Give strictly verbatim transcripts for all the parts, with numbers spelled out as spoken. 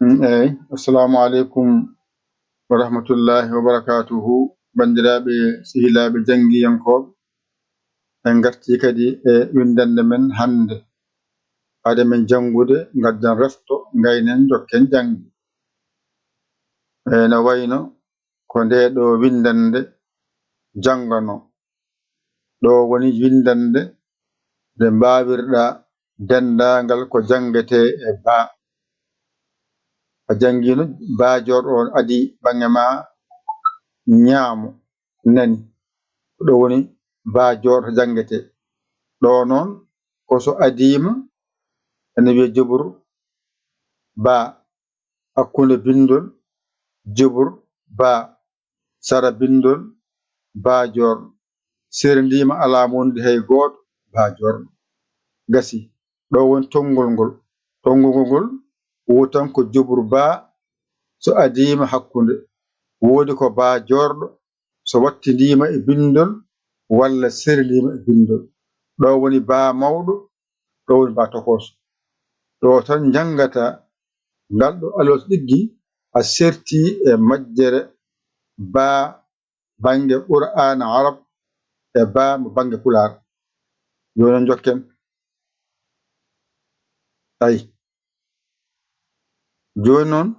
Mm, eey. Assalamu aleykum wa rahmatullahi wa barakatuhu. Banndiraaɓe, sehilaaɓe, janngiyankooɓe, en ngartii kadi e winndannde men hannde. Hade men janngude, ngadden refto, ngaynen, njokken jannge. E no wayno ko ndee ɗoo winndannde jannganoo. Ɗoo woni winndannde nde mbaawirɗaa denndaangal ko janngetee e baa. A janngiino baa joorɗo on adii baŋnge maa ñaamo, nani. Ko ɗoo woni baa joorɗo janngetee. Ɗoo noon, ko so adiima, ene wiyee jubur baa, hakkunde binndol, jubur baa, sara binndol, baa joorɗo. Seerndiima, alaa mo wondi hay gooto, baa joorɗo. Gasi, ɗoo woni tonngol ngol. Tonngol ngol wotan ko jubur baa, so adiima hakkunde. Woodi ko baa joorɗo, so wattindiima e binndol walla seerndiima e binndol. Ɗoo woni baa mawɗo, ɗoo woni baa tokooso. Ɗoo tan njanngataa ngal ɗoo alwal so ɗiggi, a sertii e majjere baa bannge Qur'aana Arab e baa mo bannge Pulaar. Jooni noon njokken. Ay. Jooni noon,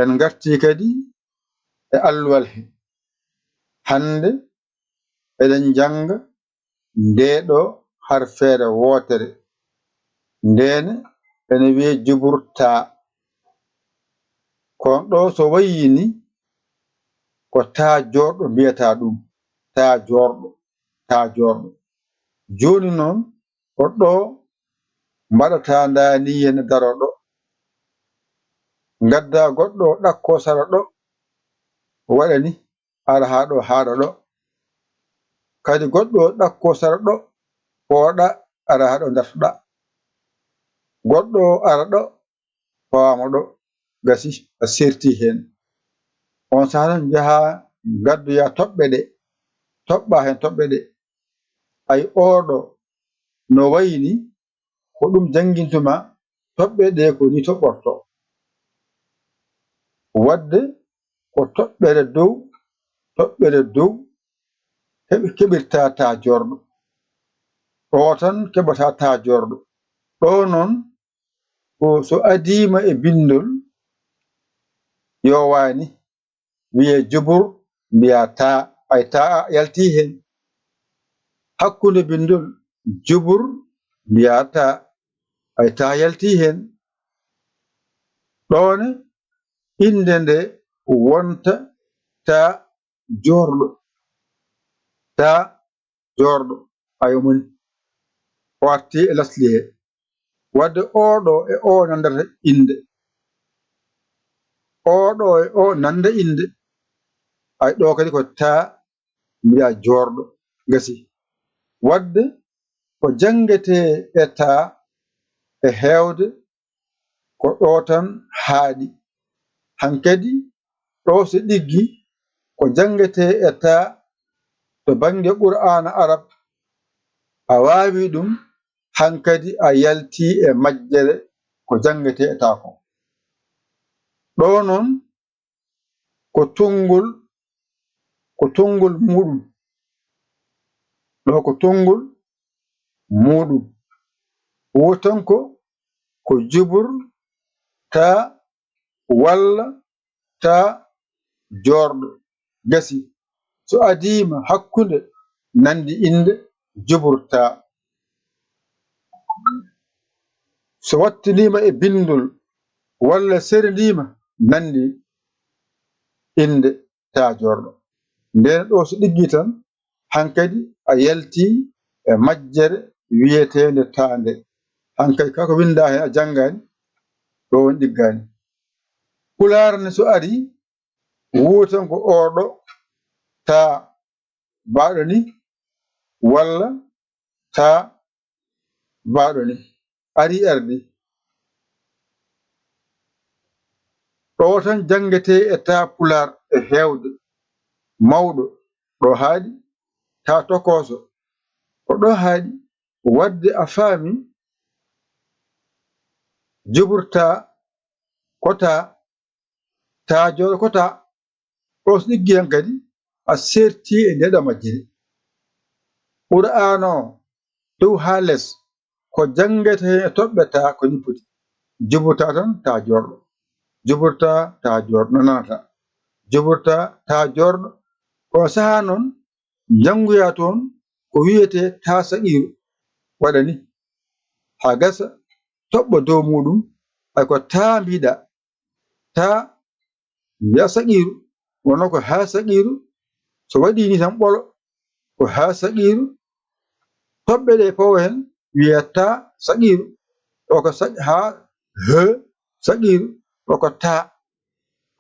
en ngartii kadi e alluwal he. Hannde eɗen njannga ndee ɗoo harfeere wootere. Ndeene ene wiyee jubur taa. Kono ɗoo so wayii ni, ko taa joorɗo mbiyataa ɗum. Taa joorɗo, taa joorɗo. Jooni noon, ko ɗoo mbaɗataa ndaa ni, ene daroo ɗoo. Ngaddaa goɗɗo o ɗakkoo sara ɗoo, waɗa ni, ara haa ɗoo, haaɗa ɗoo. Kadi goɗɗo o ɗakkoo sara ɗoo, pooɗa, ara haa ɗoo, dartoɗaa. Goɗɗo o ara ɗoo, fawaama ɗoo, gasi, a sertii heen. On sahaa noon njahaa ngaddoyaa toɓɓe ɗee, toɓɓaa heen toɓɓe ɗee. Ay, oo ɗoo no wayi ni, ko ɗum janngintu maa, toɓɓe ɗee ko ni toɓɓortoo. Waɗde ko toɓɓere dow, toɓɓere dow, heɓi-, keɓirta taa joorɗo. Ɗoo tan keɓata taa joorɗo. Ɗoo noon, ko so adiima e binndol, yowaani wiyee jubur, mbiyaa taa, ay taa yaltii heen. Hakkunde binndol, jubur, mbiyaa taa, ay taa yaltii heen. Ɗoone, innde nde wonta taa joorɗo. Taa joorɗo, ayo moni. O artii e lasli he. Waɗde oo ɗoo e oo nanndata innde. Oo ɗoo e oo nannda innde. Ay ɗoo kadi ko taa mbiyaa joorɗo. Gasi. Waɗde ko janngetee e taa e heewde ko ɗoo tan haaɗi. Hankadi ɗoo so ɗiggi ko janngetee e taa to bannge Qur'aana Arab, a waawii ɗum, hankadi a yaltii e majjere ko janngetee e taa ko. Ɗoo noon ko tonngol, ko tonngol muuɗum. Ɗoo ko tonngol muuɗum. Wotan ko, ko jubur taa walla taa joorɗo. Gasi. So adiima hakkunde nanndi innde, jubur taa. So wattindiima e binndol walla serndiima, nanndi innde taa joorɗo. Ndeen ɗoo so ɗiggi tan, hankadi a yaltii e majjere wiyeteende taa nde. Hankadi kaa ko winndaa heen a janngaani, ɗoo woni ɗiggaani. Pulaar ne so arii, wuutan ko oo ɗoo taa baaɗo ni, walla taa baaɗo ni. Arii ardi. Ɗoo tan janngetee e taa pulaar e heewde. Mawɗo, ɗoo haaɗi, taa tokooso, ko ɗoo haaɗi. Waɗde a faami, jubur taa, Ko taa, taa jooɗo ko taa. O so ɗiggi han kadi, a seerti e nde ɗo majjiri. Qur'aana o, dow haa les, ko janngete heen e toɓɓe taa ko ni poti. Juburtaa tan, taa joorɗo. Juburtaa, taa joorɗo, nanata. Juburtaa, taa joorɗo. Ko sahaa noon, njanngoyaa toon ko wiyetee taa saqiiru. Waɗa ni, haa gasa, toɓɓa dow muuɗum, hay ko taa mbiɗa. Taa, mbiya saqiiru, wonno ko haa saqiiru, so waɗii ni tan ɓolo, ko haa saqiiru. Toɓɓe ɗe fof heen wiya taa saqiiru, o ko saq-, haa he saqiiru, o ko taa.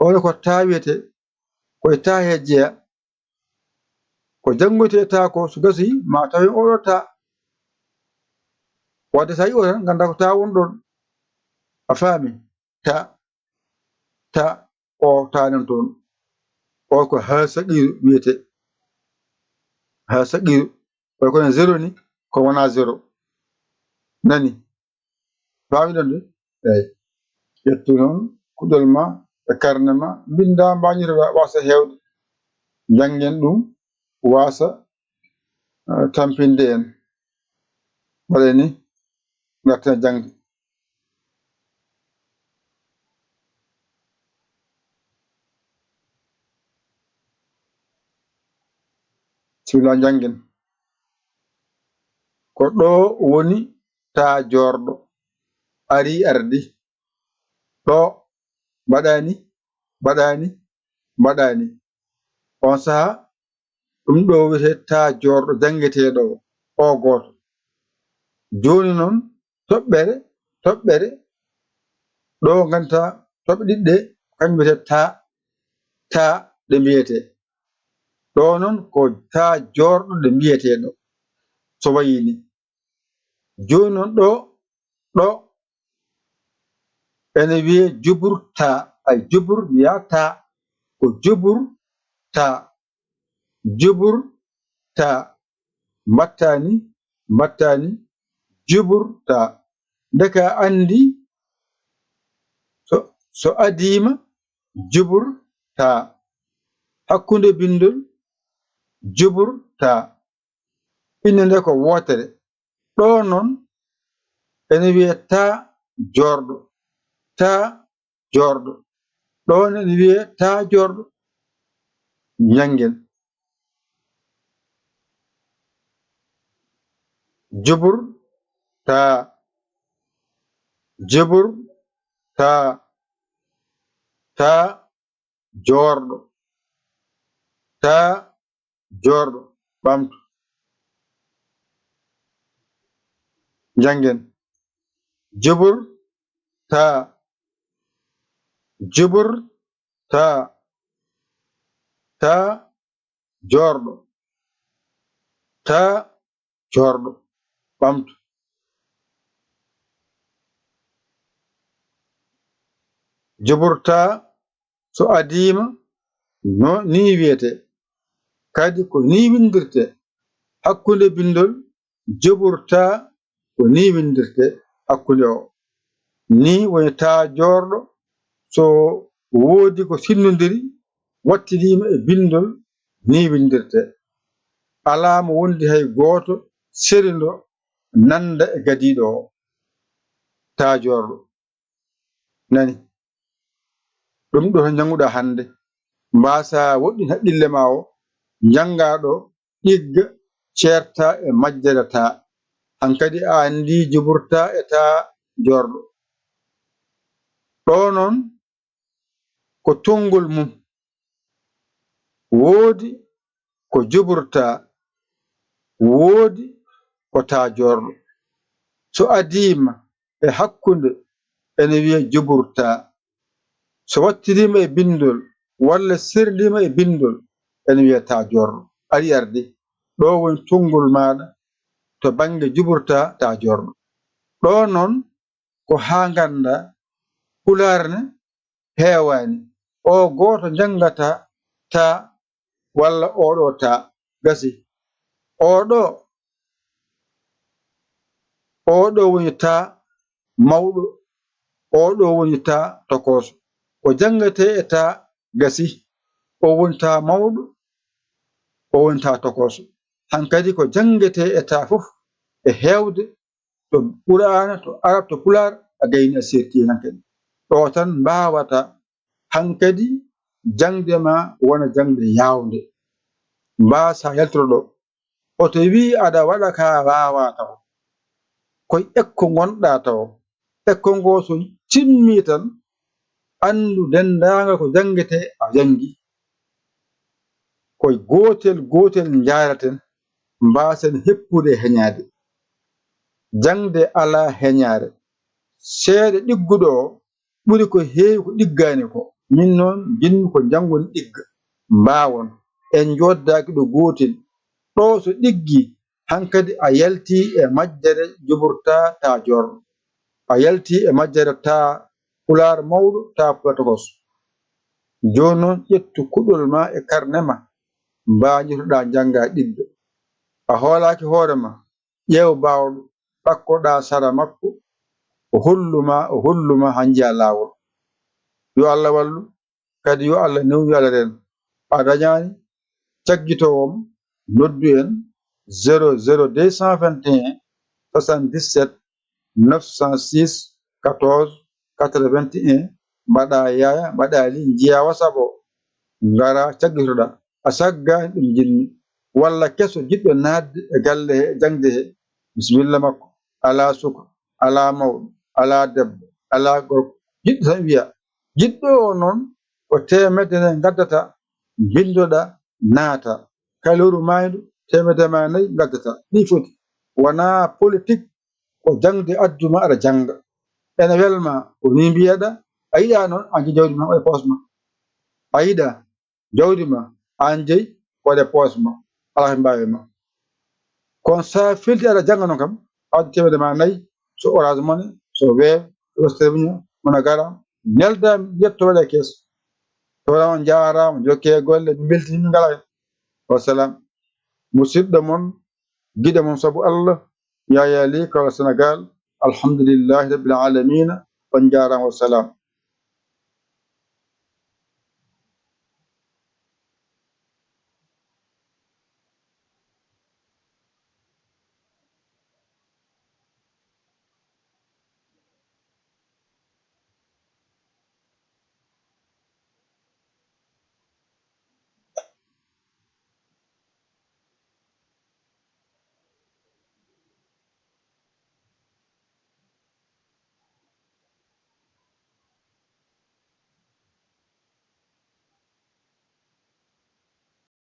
Oon ko taa wiyetee, ko e taa he jeya. Ko janngoytee taa ko, so gasii, ma tawen oɗo taa. Wadde so a yi'o tan, ngannda ko taa woni ɗoon. A faami? Taa, taa, o taa nan toon. O ko haa saqiiru wiyetee. Haa saqiiru. Ko kono zéro ni, ko wonaa zéro. Nani? Faami ɗon de? Eey. Ƴettu noon kuɗol ma e karne ma, mbinnda, mbañiroɗa, waasa heewde. Njanngen ɗum, waasa, eh, tampinde en. Waɗee ni, ngarten jaŋde. Sila njanngen. Ko ɗo woni taa joorɗo. Ari ardi. Ɗo. Mbaɗaani, mbaɗaani, mbaɗaani. On sahaa, ɗum ɗo wiyetee taa joorɗo janngeteeɗo o, o gooto. Jooni noon, toɓɓere, toɓɓere, ɗo ngannduɗaa, toɓɓe ɗiɗi ɗe, kañum wiyetee taa, taa ɗe mbiyetee. Ɗo noon ko taa joorɗo ɗe mbiyetee ɗo. So wayii ni. Jooni noon ɗo, ɗo, ene wiyee juburtaa. Ay jubur wiyaa taa, ko juburtaa. Juburtaa. Mbaɗtaa ni, mbaɗtaa ni, juburtaa. Ndeke a anndi so, so adiima, juburtaa. Hakkunde binndol, juburtaa. Innde nde ko wootere. Ɗo noon, ene wiyee taa joorɗo. Taa joorɗo. Ɗo noon ene wiyee taa joorɗo. Njanngen. Jubur taa. Jubur taa. Taa joorɗo. Taa joorɗo. Ɓamtu. Njanngen. Jubur taa. Jubur taa. Taa joorɗo. Taa joorɗo. Ɓamtu. Juburtaa so adiima, no nii wiyetee. Kadi ko nii winndirtee. Hakkunde binndol juburtaa ko nii winndirtee hakkunde o. Nii woni taa joorɗo so woodi ko sinnondiri, wattidiima e binndol, nii winndirtee. Alaa mo wondi hay gooto serindo nannda e gadiiɗo o. Taa joorɗo. Nani? Ɗum ɗo to njannguɗaa hannde. Mbaasa woɗɗin haqqille ma o, njanngaa ɗo, ɗigga, ceertaa e majjere taa. Hankadi a anndii juburtaa e taa joorɗo. Ɗo noon ko tonngol mum. Woodi ko juburtaa, woodi ko taa joorɗo. So adiima e hakkunde ene wiyee juburtaa. So wattidiima e binndol walla serndiima e binndol ene wiyee taa joorɗo. Ari arde, ɗo woni tonngol maaɗa to bannge juburtaa taa joorɗo. Ɗo noon ko haa ngannda Pulaar ne heewaani. O gooto njanngata taa walla oɗo taa. Gasi. Oɗo, oɗo woni taa mawɗo. Oo ɗoo woni taa tokooso. Ko janngetee e taa gasi, oo woni taa mawɗo, oo woni taa tokooso. Hankadi ko janngetee e taa fof e heewde to Quraana, to Arab, to Pulaar, a gayni a seerti heen hankadi. Ɗoo tan mbaawata hankadi jaŋde ma wona jaŋde yaawnde. Mbaasa yaltoro ɗoo. Hoto wii aɗa waɗa ka waawaa taw. Koye ekko ngonɗaa taw. Ekko ngoo so timmii tan, anndu denndaangal ko janngetee a janngi. Koye gootel gootel njaaraten, mbaasen heppude heñaade. Jaŋde alaa heñaare. Seeɗa ɗigguɗo o ɓuri ko heewi ko ɗiggaani ko. Min noon njiɗmi ko njanngun ɗigga, mbaawon. En njooɗdaaki ɗo gootel. Ɗo so ɗiggi, hankadi a yaltii e majjere juburtaa taa joor. A yaltii e majjere taa pulaar mawɗo, taa pulaar tokos. Jooni noon ƴettu kuɗol ma e karne ma, mbaajotoɗaa njannga ɗigga. A hoolaaki hoore ma, ƴeew baawɗo, ɗakkoɗaa sara makko, o hollu ma, o hollu ma haa njiyaa laawol. Yo Allah wallu, kadi yo Allah newnu, yo Allah reen. A dañaani caggitoowo am, noddu en zéro zéro deux cent vingt et un soixante-dix-sept neuf cent six quatorze quatre-vingt-un, mbaɗa yaaya, mbaɗa li, njiya WhatsApp o, ngara caggitoɗa. A saggaani ɗum njiɗmi. Walla keso jiɗɗo naatde e galle he, jaŋde he, bisimilla makko. Alaa suka, alaa mawɗo, alaa debbo, alaa gorko. Jiɗɗo tan wiya. Jiɗɗo o noon ko teemedde nayi ngaddata, mbinndoɗa, naata. Kay lewru maaydu, teemedde ma nayi ngaddata. Ɗi foti. Wonaa politik, ko jaŋde adduma aɗa jannga. Ene welma, ko ni mbiyeɗa, a yiɗa noon, a jawdi ma waɗa poos ma. A yiɗa jawdi ma, aan jeyi, waɗe poos ma. Alaa ko mbaawi ma. Kono so a filti aɗa jannga noon kam, a waɗi teemedde ma nayi, so Orange Money, so Wave, so Western Union, MoneyGram, nelda mi yetto waɗe kees. Tawra on njaaraama, jokkee golle, mi mbeltini, min ngalaa heen. Wassalam. Musidɗo mon, giɗo mon sabu Allah, Yaya Ly, Kaolack, Sénégal. Alhamdulillahi Rabbil Alamina. On njaaraama, wassalam.